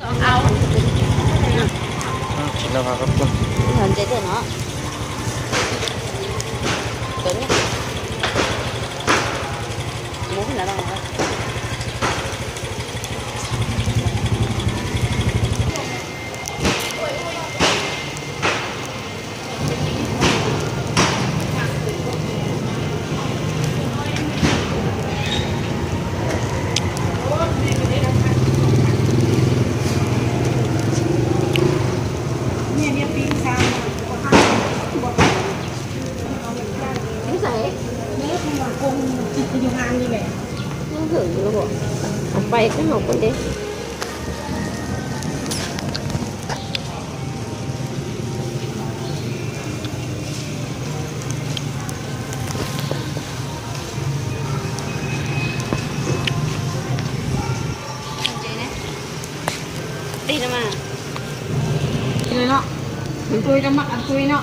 Tsis los vaj koj tuaj. Ntses tej no. Tig no mas. Tig no. Tui rau mas qas tui no.